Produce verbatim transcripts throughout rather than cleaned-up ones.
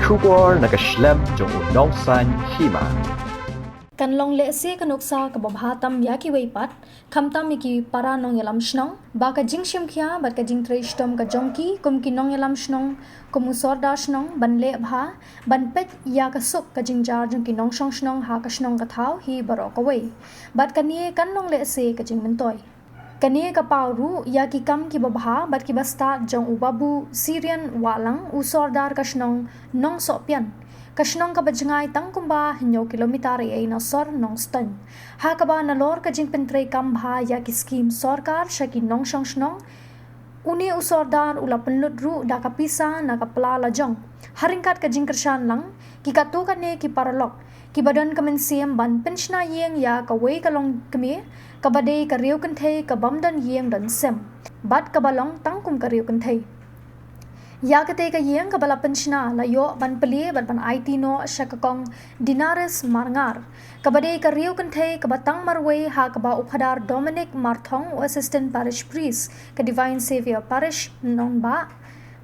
Khubor na ka shlem jong u Nongsaiñ Hima. Kan long lehse ka nuksa kaba bha tam ïa kiwei pat, khamtam ïa ki para nongïalam shnong, ba ka jingshim khia bad ka jingtrei shitom ka jong ki kum ki nongïalam shnong, kum u sordar shnong, ban leh bha, ban peit ïa ka suk ka jingjar jong ki nongshong shnong ha ka shnong ka thaw hi baroh kawei. Bad kane kan long lehse ka jingmyntoi. Kane ka paw ruh ïa ki kam kiba bha bad kiba stad jong u Babu Sirian Wahlang, u sordar ka shnong Nongsohpian, ka shnong kaba jngai tang kumba hynñiew kilometer ïa na sor Nongstoiñ. Ha kaba nalor ka jingpyntrei kam bha ïa ki skim sorkar sha ki nongshong shnong, une u sordar u la pynlut ruh da ka pisa na ka pla lajong. Ha ryngkat ka jingkyrshan lang, ki katto katne ki paralok kiba don ka mynsiem ban pynshna ïing ïa kawei ka longkmie, kaba dei ka riew kynthei kabym don ïing don sem, bad kaba long tang kum ka riew kynthei. Ïa katei ka ïing kaba la pynshna la ïoh ban plie bad ban aiti noh sha ka Kong Dinaris Marngar, kaba dei ka riew kynthei kaba tang marwei, ha kaba u Phadar Dominic Marthong, u Assistant Parish Priest ka Divine Saviour Parish Nongbah.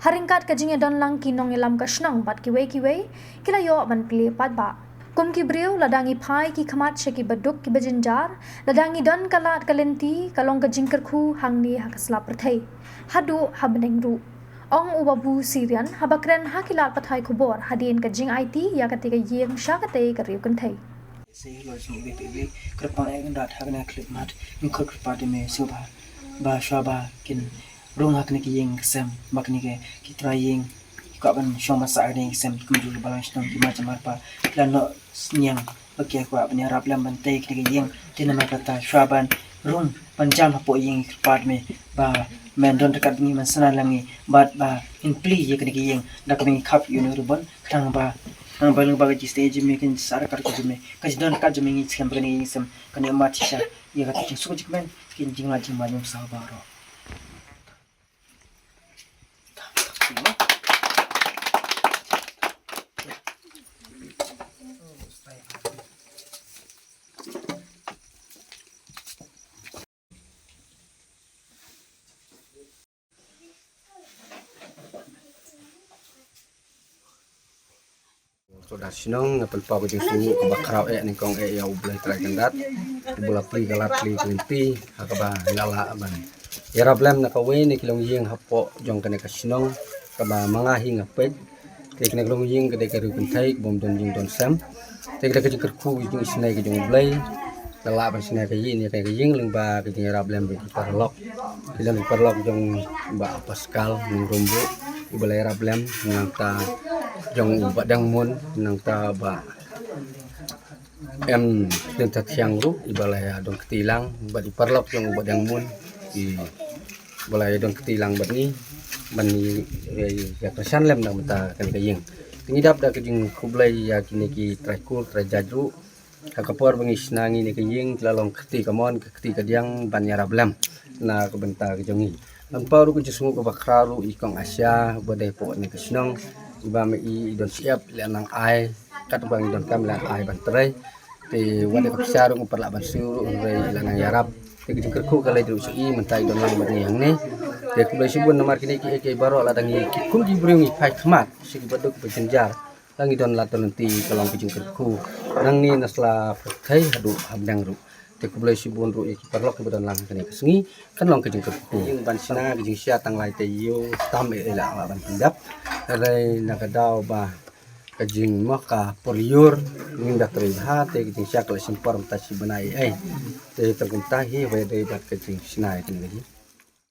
Ha ryngkat ka jingïadon lang ki nongïalam ka shnong bad kiwei kiwei, ki la ïoh ban plie paidbah. Kum ki briew, lada ngi phai ki khmat sha kiba duk kiba jynjar, lada ngi don ka lad ka lynti, ka long ka jingkyrkhu hangne ha ka sla pyrthei, haduh ha bneng ruh, ong u Babu Sirian haba kren ha ki lad pathai khubor hadien ka jingaiti ïa katei ka ïing sha katei ka riew kynthei. Sei lo sum bi bi bi, kyrpang eh ndat ha kane khlip mat, ngin kyrpad ïa me sngewbha ba shwa ba kin rung ha kane ka ïing ka sem, ba kane ka ki trai ïing, kwah ban shong ban sah ha kane ka sem, kumjuh ki balang shnong, ki mar jamar pa, ki la noh sniang ba ki kwah ban ïarap lem ban tei kane ka ïing. Te namar kata shwa ban rung ban jam hapoh ïing, kyrpad me ba men don ryngkat bad ngi, men sna lem ngi, bad ba ngin plie ïa kane ka ïing da kaba ngi khap ïa une u ribbon, khnang ba, khnang ba lyngba ka jingstad jong me, ka jingsah ryngkat ka jong me, ka jingdon ryngkat jong me, ngi skhem ba kane ka ïing sem kan ïoh mad shisha ïa ka jingsuk jingkmen, ka jinglait jingman jong sawbaroh. Sordar shnong, nga pynpaw ka jingsngewnguh kaba khraw eh nyngkong eh ïa U Blei Trai Kynrad, uba la plie ka lad plie ka lynti ha kaba nga lah ban ïarap lem na kawei na ki longïing hapoh jong kane ka shnong kaba ma nga hi nga peit. Te kane ka longïing ka dei ka riew kynthei kabym don ïing don sem. Te ka dei ka jingkyrkhu ka jingisynei ka jong U Blei. Nga lah ban shna ka ïing, ïa ka ïing lyngba ka jingïarap lem bad ki paralok. Ki lem ki paralok jong Bah Pascal Nongrumbuh, uba la ïarap lem, nangta jong u Bah Dangmun, nangta Bah Em Slim Tathiang ruh, iba la ïa don kti lang bad i paralok jong u Bah Dangmun, iba la ïa don kti lang bad ngi ban ïa, ïa kyrshan lem na ka bynta kane ka ïing. Te ngi dap da ka jingkhublei ïa kine ki trai kur trai jait ruh, ha ka por ba ngi shna ngi ne ka ïing, ki la long kti kamon, ka kti kadiang ban ïarap lem na ka bynta ka jong ngi. Ngan pynpaw ruh ka jingsngewnguh kaba khraw ruh ïa i Kong Asia, uba dei hapoh ne ka shnong, iba ma i i don shyiap, i la nang ai, katba ngi donkam i la ai ban trei. Te wat dei ka pisa ruh ngim pat lah ban siew ruh, hynrei i la nang ïarap. Te ka jingkyrkhu ka leit ruh sha i, mynta i don lang bad ngi hangne. Te khublei shibun namar kine kiei kiei baroh, lada ngi ki kum ki briew ngi phai khmat sha kiba duk kiba jynjar, la ngi don lad don lynti, ka long ka jingkyrkhu nangne na sla pyrthei haduh ha bneng ruh. Te khublei shibun ruh ïa ki paralok kiba don lang ha kane ka sngi, kan long ka jingkyrkhu. Ïing ban shna ka jingshia tang lai te ïoh tam eh la lah ban pyndap. Hynrei na ka daw ba ka jingmih ka por lyiur, ngim da trei bha, te ka jingshia ka la shim por mynta shi bnai ei. Te tang kumta hi, haba ïadei bad ka jingshna ïa kane ka ïing.